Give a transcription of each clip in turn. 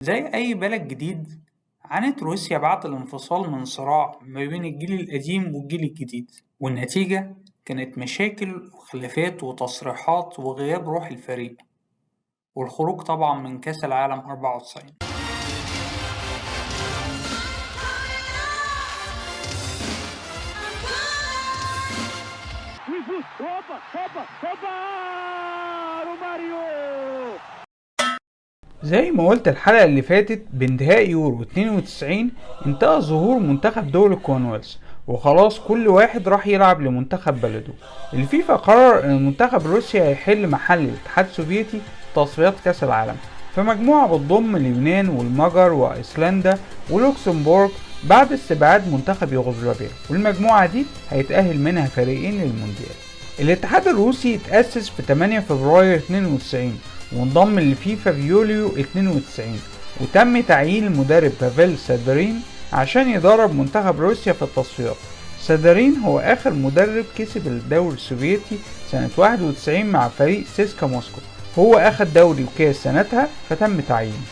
زي أي بلد جديد، عانت روسيا بعد الانفصال من صراع ما بين الجيل القديم والجيل الجديد، والنتيجة كانت مشاكل وخلافات وتصريحات وغياب روح الفريق، والخروج طبعا من كأس العالم 94. زي ما قلت الحلقة اللي فاتت، بانتهاء يورو 92 انتهى ظهور منتخب دول الكومنولث، وخلاص كل واحد راح يلعب لمنتخب بلده. الفيفا قرر ان منتخب روسيا هيحل محل الاتحاد السوفيتي في تصفيات كاس العالم، في مجموعة بتضم اليونان والمجر وايسلندا ولوكسمبورغ بعد استبعاد منتخب يوغوسلافيا، والمجموعة دي هيتأهل منها فريقين للمونديال. الاتحاد الروسي اتأسس في 8 فبراير 92 وانضم للفيفا في يوليو 92، وتم تعيين المدرب بافيل سادرين عشان يدرب منتخب روسيا في التصفيات. سادرين هو آخر مدرب كسب الدوري السوفيتي سنة 91 مع فريق سيسكا موسكو، هو أخد دوري وكاس سنتها فتم تعيينه.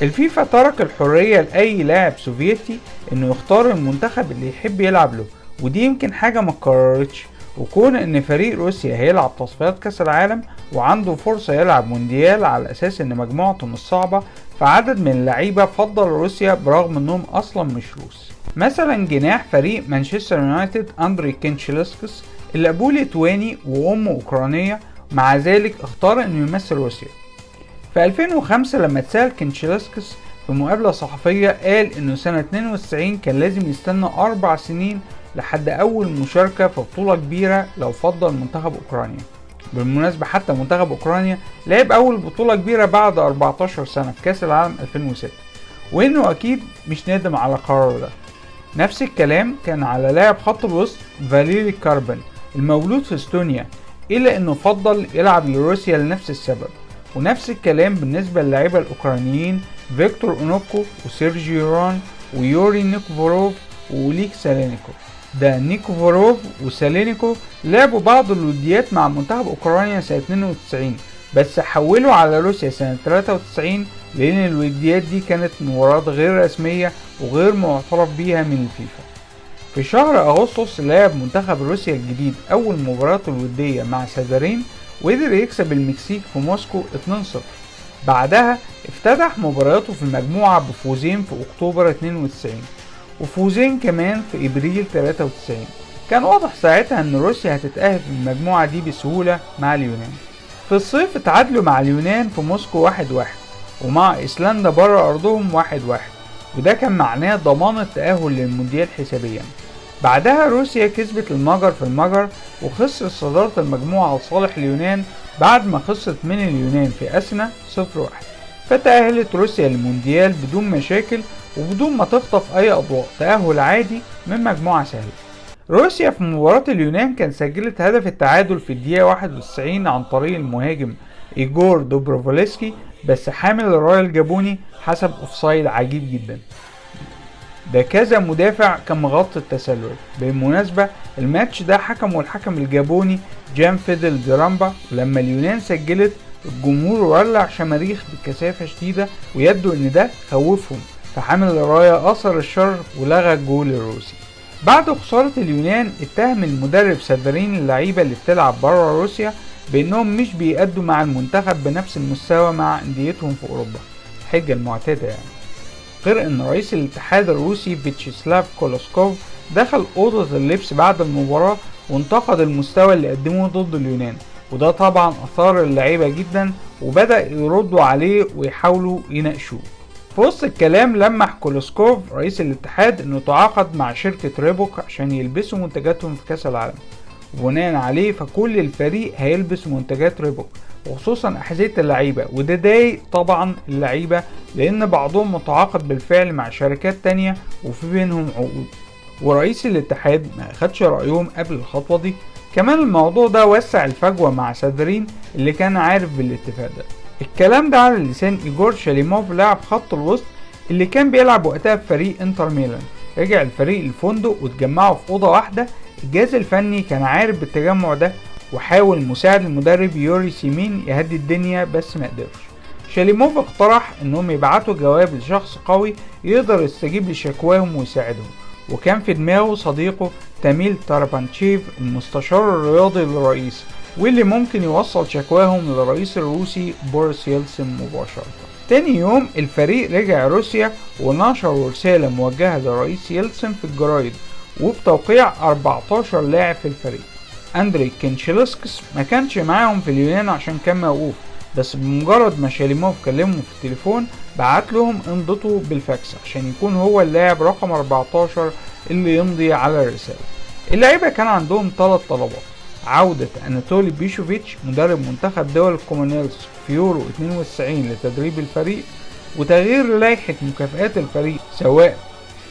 الفيفا ترك الحرية لأي لاعب سوفيتي إنه يختار المنتخب اللي يحب يلعب له، ودي يمكن حاجة ما اتكررتش. وكون إن فريق روسيا هيلعب تصفيات كاس العالم وعنده فرصة يلعب مونديال على أساس إن مجموعته مش صعبة، فعدد من اللعيبة فضل روسيا برغم إنهم أصلا مش روس. مثلا جناح فريق مانشستر يونايتد أندري كينشلسكس اللي أبوه ليتواني وأمه أوكرانية، مع ذلك اختار إنه يمثل روسيا. في 2005 لما اتسأل كينشلسكس في مقابلة صحفية قال إنه سنة 92 كان لازم يستنى 4 سنين لحد أول مشاركة في بطولة كبيرة لو فضل منتخب أوكرانيا. بالمناسبة حتى منتخب أوكرانيا لعب أول بطولة كبيرة بعد 14 سنة في كأس العالم 2006، وإنه أكيد مش نادم على قراره ده. نفس الكلام كان على لاعب خط الوسط فاليري كاربن المولود في استونيا، إلا إنه فضل يلعب لروسيا لنفس السبب. ونفس الكلام بالنسبة للاعيبة الأوكرانيين فيكتور أونوكو وسيرجيو ران ويوري نيكوفوروف وأوليك سالينيكو. ده نيكوفوروف وسالينيكو لعبوا بعض الوديات مع منتخب أوكرانيا سنة 92، بس حولوا على روسيا سنة 93 لأن الوديات دي كانت مباريات غير رسمية وغير معترف بيها من الفيفا. في شهر أغسطس لعب منتخب روسيا الجديد أول مباراته الودية مع سادرين وقدر يكسب المكسيك في موسكو 2-0. بعدها افتتح مبارياته في المجموعة بفوزين في أكتوبر 92 وفوزين كمان في إبريل 93. كان واضح ساعتها أن روسيا هتتأهل في المجموعة دي بسهولة مع اليونان. في الصيف اتعادلوا مع اليونان في موسكو 1-1 ومع إيسلندا بره أرضهم 1-1، وده كان معناه ضمان التأهل للمونديال حسابيا. بعدها روسيا كسبت المجر في المجر وخسرت صدارة المجموعة لصالح اليونان بعد ما خسرت من اليونان في أثينا 0-1، فتأهلت روسيا للمونديال بدون مشاكل وبدون ما تخطف أي أضواء، تأهل عادي من مجموعة سهلة. روسيا في مباراة اليونان كان سجلت هدف التعادل في الدقيقة 91 عن طريق المهاجم إيجور دوبروفولسكي، بس حامل الراية الجابوني حسب offside عجيب جدا، ده كذا مدافع كان مغطي التسلل. بالمناسبة الماتش ده حكمه الحكم الجابوني جان فيدل ديرامبا، ولما اليونان سجلت الجمهور ولع شماريخ بكثافة شديدة ويبدو ان ده خوفهم، فحامل الراية أثر الشر ولغى الجول الروسي. بعد خسارة اليونان اتهم المدرب سادرين اللعيبة اللي بتلعب برا روسيا بانهم مش بيأدوا مع المنتخب بنفس المستوى مع انديتهم في اوروبا، الحجة المعتادة يعني. غير ان رئيس الاتحاد الروسي فيتشيسلاف كولوسكوف دخل اوضة اللبس بعد المباراة وانتقد المستوى اللي قدموه ضد اليونان، وده طبعا اثار اللعيبة جدا وبدأ يردوا عليه ويحاولوا يناقشوه. في وسط الكلام لمح كولوسكوف رئيس الاتحاد انه تعاقد مع شركة ريبوك عشان يلبسوا منتجاتهم في كاس العالم، وبناء عليه فكل الفريق هيلبس منتجات ريبوك وخصوصا أحذية اللعيبة، وده ضايق طبعا اللعيبة لأن بعضهم متعاقد بالفعل مع شركات تانية وفي بينهم عقود، ورئيس الاتحاد ما أخدش رأيهم قبل الخطوة دي. كمان الموضوع ده وسع الفجوة مع سادرين اللي كان عارف بالاتفاق ده. الكلام ده على لسان إيجور شاليموف لاعب خط الوسط اللي كان بيلعب وقتها في فريق انتر ميلان. رجع الفريق الفندق واتجمعوا في أوضة واحدة. الجهاز الفني كان عارف بالتجمع ده وحاول مساعد المدرب يوري سيمين يهدي الدنيا بس ما قدرش. شاليموف اقترح انهم يبعتوا جواب لشخص قوي يقدر يستجيب لشكواهم ويساعدهم، وكان في دماغه صديقه تاميل تارابانتشيف المستشار الرياضي للرئيس، واللي ممكن يوصل شكواهم للرئيس الروسي بوريس يلتسن مباشرة. تاني يوم الفريق رجع روسيا ونشروا رسالة موجهة للرئيس يلتسن في الجرايد وبتوقيع 14 لاعب في الفريق. أندري كينشيلسكس ما كانش معاهم في اليونان عشان كان موقوف، بس بمجرد ما شاليموف كلمهم في التليفون بعت لهم امضته بالفاكس عشان يكون هو اللاعب رقم 14 اللي يمضي على الرسالة. اللعيبة كان عندهم 3 طلبات: عودة أناتولي بيشوفيتش مدرب منتخب دول الكومنولث في يورو 92 لتدريب الفريق، وتغيير لائحة مكافآت الفريق سواء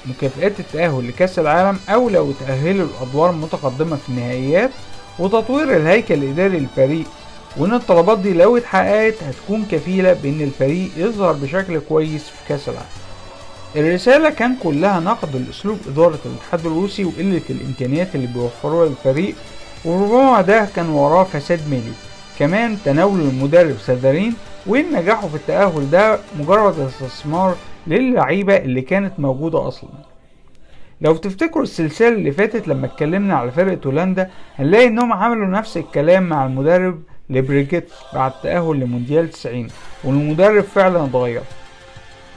مكافآت التأهل لكأس العالم أو لو تأهلوا الأدوار المتقدمة في النهائيات، وتطوير الهيكل الإداري للفريق، وإن الطلبات دي لو اتحققت هتكون كفيلة بإن الفريق يظهر بشكل كويس في كأس العالم. الرسالة كان كلها نقد لأسلوب إدارة الاتحاد الروسي وقلة الإمكانيات اللي بيوفروها للفريق، وربما ده كان وراه فساد مالي. كمان تناول المدرب سادارين وإن نجاحه في التأهل ده مجرد استثمار للعيبة اللي كانت موجودة أصلا. لو تفتكروا السلسلة اللي فاتت لما اتكلمنا على فرقة هولندا هنلاقي انهم عملوا نفس الكلام مع المدرب ليبريجيتس بعد التأهل لمونديال 90، والمدرب فعلا اتغير،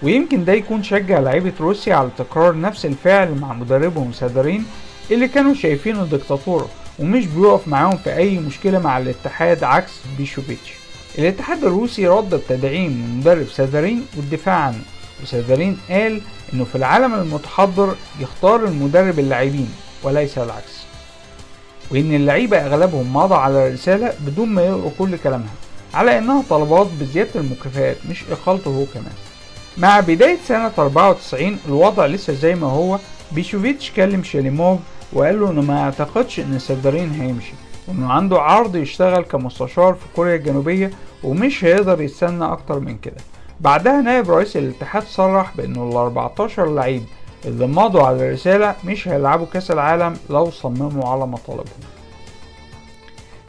ويمكن ده يكون شجع لعيبة روسيا على تكرار نفس الفعل مع مدربهم سادارين اللي كانوا شايفينه ديكتاتور ومش بيقف معاهم في اي مشكلة مع الاتحاد عكس بيشوفيتش. الاتحاد الروسي رد بتدعيم المدرب سادارين والدفاع عنه، وسادارين قال انه في العالم المتحضر يختار المدرب اللاعبين وليس العكس، وان اللعيبة اغلبهم مضى على الرسالة بدون ما يقروا كل كلامها على انها طلبات بزيادة المكافآت مش اقالته هو كمان. مع بداية سنة 94 الوضع لسه زي ما هو. بيشوفيتش كلم شاليموف وقال له انه ما يعتقدش ان سادارين هيمشي، وانه عنده عرض يشتغل كمستشار في كوريا الجنوبية ومش هيقدر يستنى اكتر من كده. بعدها نائب رئيس الاتحاد صرح بانه ال 14 لعيب اللي مضوا على الرسالة مش هيلعبوا كاس العالم لو صمموا على مطالبهم.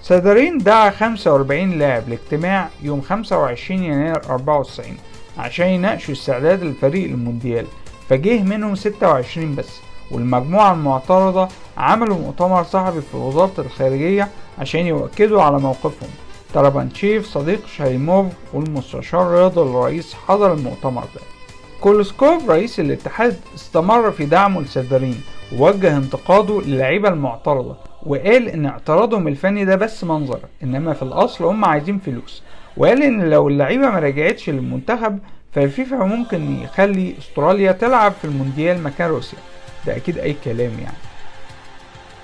سادارين دعا 45 لاعب لاجتماع يوم 25 يناير 94 عشان يناقشوا استعداد الفريق للمونديال، فجه منهم 26 بس، والمجموعة المعترضة عملوا مؤتمر صحفي في وزارة الخارجية عشان يؤكدوا على موقفهم. ترابانتشيف صديق شاليموف والمستشار الرياضي للرئيس حضر المؤتمر ده. كولوسكوف رئيس الاتحاد استمر في دعمه لسادارين ووجه انتقاده للعيبة المعترضة، وقال ان اعتراضهم الفني ده بس منظر، انما في الاصل هم عايزين فلوس، وقال ان لو اللعيبة ما رجعتش للمنتخب فالفيفا ممكن يخلي استراليا تلعب في المونديال مكان روسيا. ده اكيد اي كلام يعني.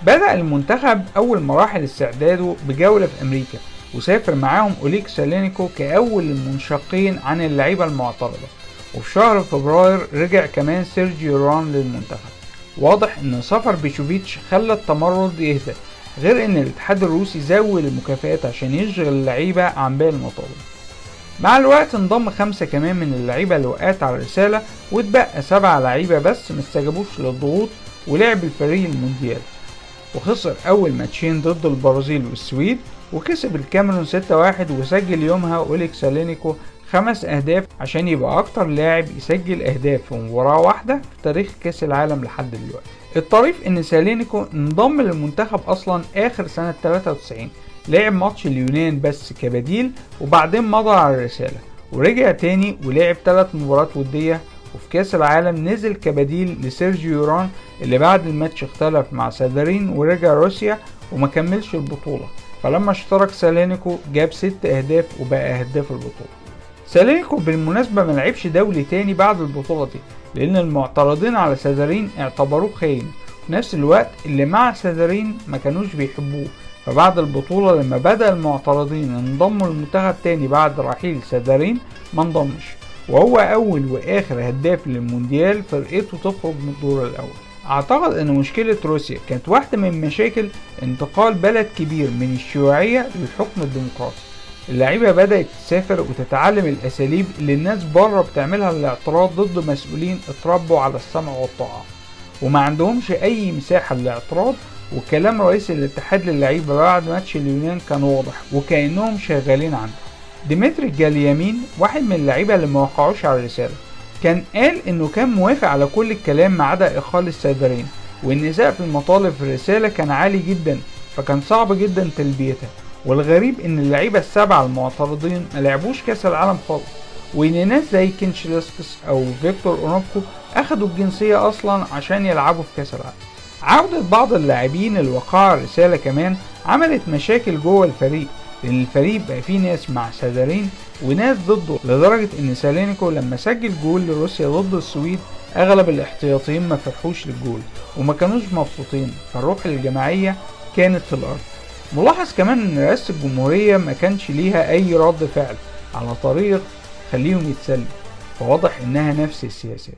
بدأ المنتخب اول مراحل استعداده بجولة في امريكا، وسافر معاهم أوليك سالينيكو كأول المنشقين عن اللعيبة المعترضة، وفي شهر فبراير رجع كمان سيرجيو ران للمنتخب. واضح ان سفر بيشوفيتش خلى التمرد يهدى، غير ان الاتحاد الروسي زود المكافآت عشان يشغل اللعيبة عن باقي المطالب. مع الوقت انضم 5 كمان من اللعيبة اللي وقعت على الرسالة، واتبقى 7 لعيبة بس مستجابوش للضغوط ولعب الفريق المونديال، وخسر اول ماتشين ضد البرازيل والسويد، وكسب الكاميرون 6-1، وسجل يومها أوليك سالينيكو 5 أهداف عشان يبقى أكتر لاعب يسجل أهداف في مباراة واحدة في تاريخ كأس العالم لحد دلوقتي. الطريف إن سالينيكو انضم للمنتخب أصلا آخر سنة 93، لعب ماتش اليونان بس كبديل، وبعدين مضى على الرسالة ورجع تاني ولعب 3 مباريات ودية، وفي كأس العالم نزل كبديل لسيرجيو يوران اللي بعد الماتش اختلف مع سادارين ورجع روسيا وما كملش البطولة. فلما اشترك سالينيكو جاب 6 أهداف وبقى هداف البطولة. سالينيكو بالمناسبة ما لعبش دولي تاني بعد البطولة دي، لأن المعترضين على سادارين اعتبروه خاين، في نفس الوقت اللي مع سادارين ما كانوش بيحبوه. فبعد البطولة لما بدأ المعترضين انضموا للمنتخب تاني بعد رحيل سادارين ما انضمش، وهو أول وآخر هداف للمونديال فرقته تخرج من الدور الأول. أعتقد أن مشكلة روسيا كانت واحدة من مشاكل انتقال بلد كبير من الشيوعية للحكم الديمقراطي. اللعيبة بدأت تسافر وتتعلم الأساليب اللي الناس بره بتعملها للاعتراض ضد مسؤولين اتربوا على السمع والطاعة وما عندهمش أي مساحة للاعتراض. وكلام رئيس الاتحاد للعيبة بعد ماتش اليونان كان واضح وكأنهم شغالين عنده. ديمتري جاليامين واحد من اللعيبة اللي ما وقعوش على الرسالة كان قال انه كان موافق على كل الكلام ما عدا اقالة سادارين، وان سقف المطالب في الرسالة كان عالي جدا فكان صعب جدا تلبيتها. والغريب ان اللعيبة السبعة المعترضين ما لعبوش كاس العالم خالص، وان ناس زي كينشلسكس او فيكتور اونوبكو اخدوا الجنسية اصلا عشان يلعبوا في كاس العالم. عودة بعض اللاعبين اللي وقعوا الرسالة كمان عملت مشاكل جوه الفريق، لان الفريق بقى فيه ناس مع سادارين وناس ضده، لدرجة ان سالينيكو لما سجل جول لروسيا ضد السويد اغلب الاحتياطيين ما فرحوش للجول وما كانوش مبسوطين، فالروح الجماعية كانت في الارض. ملاحظ كمان ان رئاسة الجمهورية ما كانش ليها اي رد فعل على طريقة خليهم يتسلوا، فواضح انها نفس السياسات.